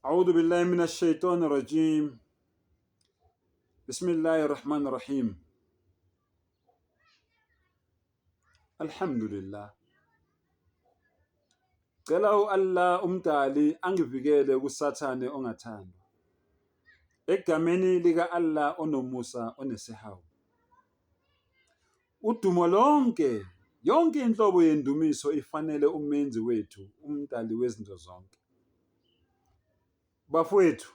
A'udhu billahi minash shaitani rajim. Bismillahir Rahmanir Rahim. Alhamdulillah. Cela uAllah umdali angivikele kuSathane ongathandwa. Egameni lika Allah onomusa onesihawu. Udumo lonke, yonke inhlobo yendumiso ifanele uMenzi wethu, uMdali wezinto zonke. Bafowethu,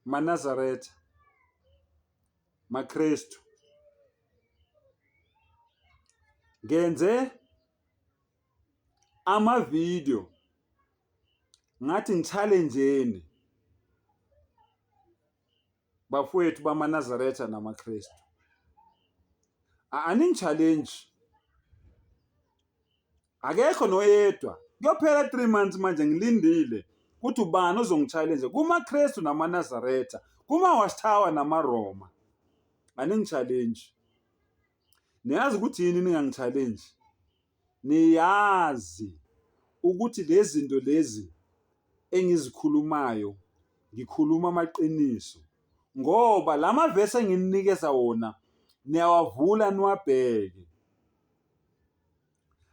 maNazaretha, maKristu, ngenze amavidiyo ngathi ngi-challenge-ni bafowethu bamaNazaretha namaKristu. Aningi-challenge. Akekho noyedwa. Kuyophela 3 months manje ngilindile ukuthi ubani ozongi-challenge kumaKristu namaNazaretha, kuma-Watchtower namaRoma. Aningi-challenge. Niyazi ukuthi yini ningangi-challenge? Niyazi ukuthi lezi zinto lezi engizikhulumayo ngikhuluma amaqiniso ngoba la mavesi engininikeza wona niyawavula niwabheke.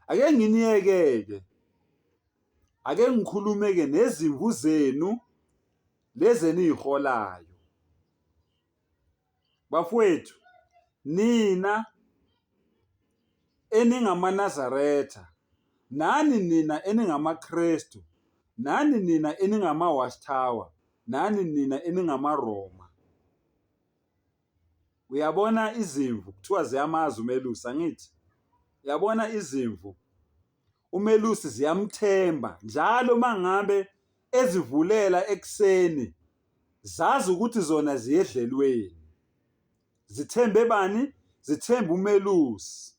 Ake nginiyeke-ke, ake ngikhulume-ke nezimvu zenu lezi eniyiholayo. Bafowethu, nina eningamaNazaretha, nani nina eningamaKristu, nani nina eningama-Watchtower, nani nina eningamaRoma. Uyabona izimvu kuthiwa ziyamazi umelusi, angithi? Uyabona izimvu umelusi ziyamthemba njalo mangabe ezivulela ekuseni zazi ukuthi zona ziyedlelweni. Zithembe bani? Zithembe umelusi.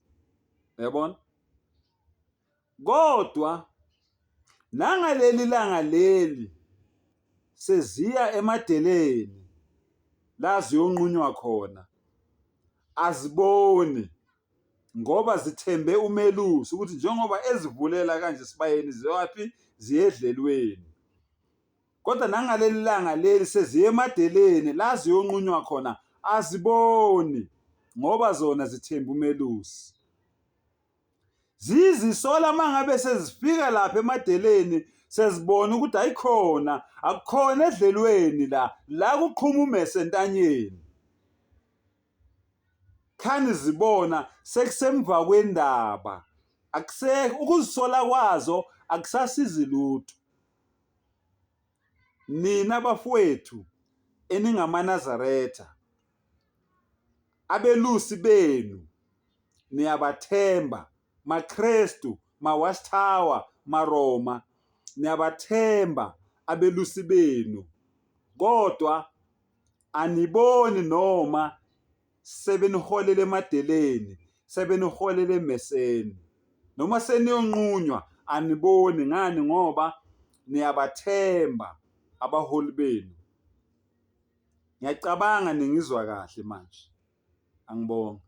Uyabona? Kodwa nangaleli langa leli seziya emadeleni la ziyonqunywa khona aziboni ngoba zithembe umelusi ukuthi njengoba ezivulela kanje sibayeni ziyaphi ziyedlelweni. Kodwa nangaleli langa leli seziye emadeleni la ziyonqunywa khona aziboni ngoba zona zithemba umelusi. Zizisola mangabe sezifika lapha emadeleni sezibona ukuthi ayikhona akukhona edlelweni la la kuqhuma umese entanyeni. Khani zibona sekusemva kwendaba akusekho ukuzisola kwazo akusasizi lutho. Nina bafowethu eningamaNazaretha, abelusi benu niyabathemba, maKrestu, ma-Watchtower, maRoma, niyabathemba abelusi benu, kodwa aniboni noma sebeniholele emadeleni, sebeniholele emeseni, noma seniyonqunywa aniboni ngani ngoba niyabathemba abaholi benu. Ngiyacabanga ningizwa kahle manje. Angibonge.